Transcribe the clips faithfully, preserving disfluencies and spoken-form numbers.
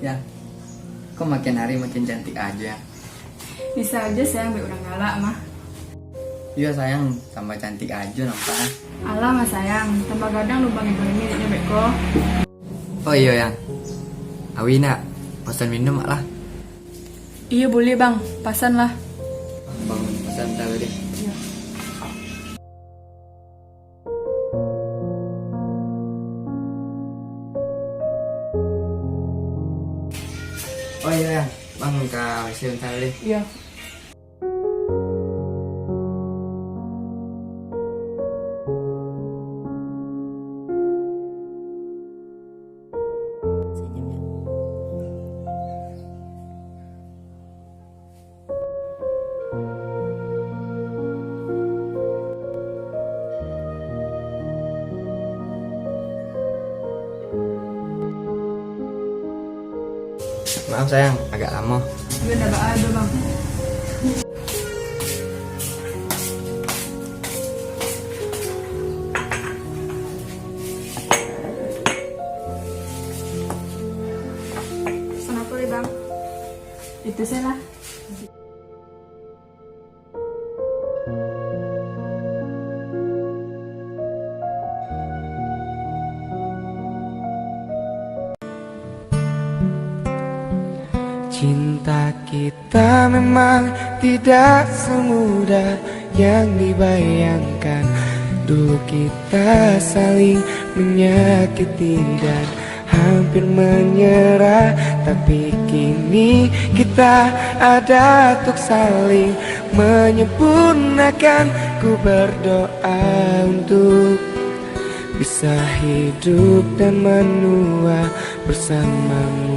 Yang, kok makin hari makin cantik ajo, Yang? Bisa ajo, sayang, baik urang galak mah. Iyo, sayang, tambah cantik ajo nampak. Alah mah, sayang, tambah gadang lubang hidung ini, dek nyo beko. Oh iyo, Yang. Awi nak pasan minum lah? Iyo, buliah, Bang. Pasan lah. Bang, pasan teh deh. Iyo. Oh iyo, Yang. Bang, ka W C bentar deh. Iyo. Senyum, ya. Maaf sayang, agak lamo. Iyo, ndak baa doh, Bang. Pesan apo lai, Bang? Itu se lah. Cinta kita memang tidak semudah yang dibayangkan. Dulu kita saling menyakiti dan hampir menyerah, tapi kini kita ada untuk saling menyempurnakan. Ku berdoa untuk bisa hidup dan menua bersamamu.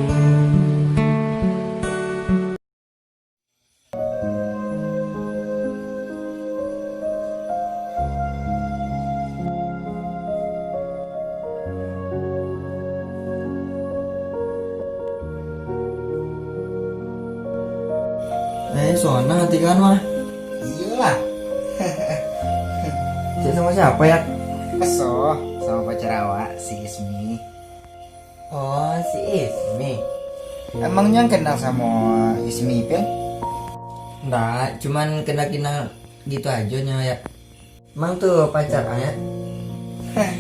Eh, sonang ati kan, mah? Iyolah. Cek sama siapa, ya? Eso, sama pacar awak, si Ismi. Oh, si Ismi. Emangnya kenal sama Ismi, Pil? Ndak, cuman kenal-kenal gitu aja nyo, ya. Emang tu pacar, ya? Heh,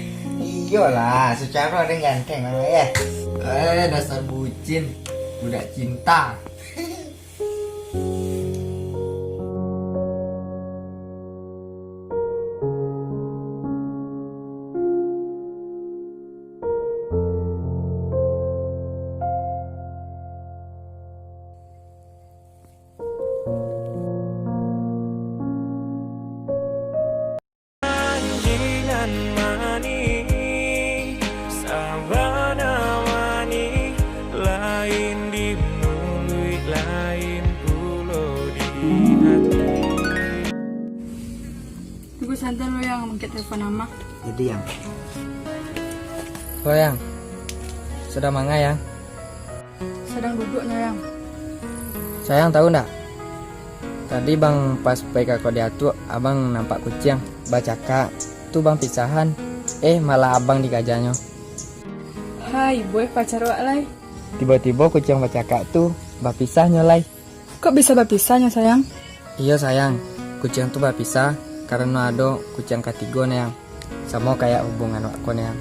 iyolah, secara ada ganteng lah, ya. Eh, dasar bucin, budak cinta. Janjian manih, sabana manih, lain di muluik, lain pulo di hati. Tunggu santai lo, Yang, mangkek telepon Amah. Jadi, Yang. Lo, Yang. Sudah manga, Yang? Sadang duduak nyo, Yang. Sayang, tahu ndak? Tadi Bang pas pai ka kodiatu, Abang nampak kuciang bacakak. Tu Bang pisahan, eh, malah Abang dikajanyo. Hai, boh pacar wak lai. Tibo-tibo kuciang bacakak tu bapisah nyo lai. Kok bisa bapisah nyo, sayang? Iyo, sayang. Kuciang tu bapisah karano ado kuciang katigo, Nayang. Samo kayak hubungan wak ko, Nayang.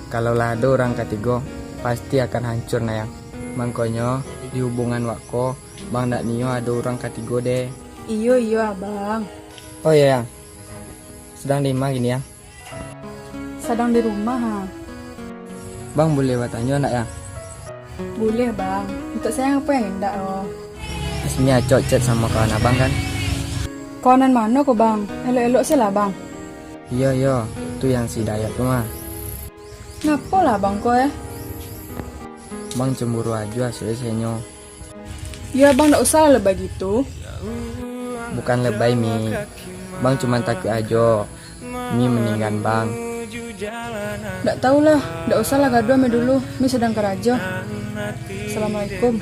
Kalau lah ado urang katigo, pasti akan hancur, Nayang. Mangkonyo, di hubungan wak ko, Bang ndak nio ado urang katigo, deh. Iyo, iyo, Abang. Oh iyo, Yang. Sadang di ma kini, Yang? Sadang di rumah, ha. Bang, buliah batanyo ndak, Yang? Buliah, Bang. Untuak sayang apo yang indak, oh? Ismi acok chat samo kawan Abang, kan? Kawan nan mano ko, Bang? Elok-elok se lah, Bang. Iyo, iyo. Tu yang si Dayat tu mah. Ngapo lah Abang ko, eh? Bang cemburu ajo asuak se nyo. Yo, Abang ndak usah lah lebay gitu. Bukan lebay, Mi. Bang cuman takuik ajo Mi meninggan Bang. Ndak tahu lah, ndak usah lah gaduah Mi dulu. Mi sadang karajo. Assalamualaikum.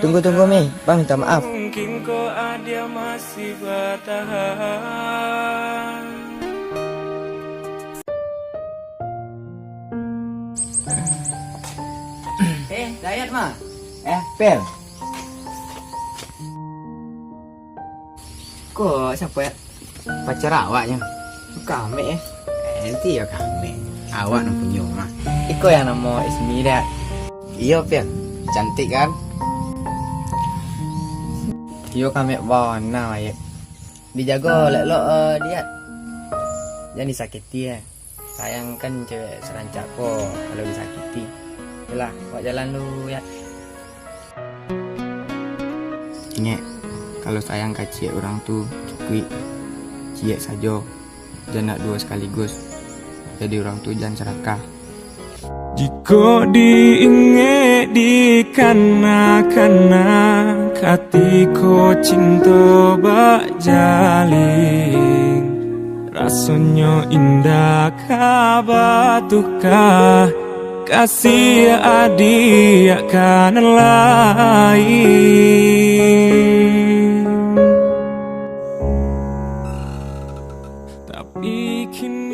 Tunggu, tunggu, Mi. Bang minta maaf. Eh, Ayat mah. Eh, Pel. Ko siapa ya? Pacar awaknya. Kamek eh. Eh, nanti ya kamek. Awak nan punyo mah. Iko yang namo Ismi dak? Iyo, Pel. Cantik kan? Iyo, kamek bana, Ayat. Dijago lek-lek, eh, diat. Jangan disakiti eh. Sayang kan cewek serancak ko kalau disakiti. Yolah, awak jalan dulu ya. Ingek, kalau sayang ka ciek urang tu cukuik ciek sajo, jan nak duo sakaligus. Jadi urang tu jan sarakah. Jikok diingek dikana-kana, katiko cinto bak jalin, rasonyo indak ka batukah, kasih adiak ka nan lain. Tapi kini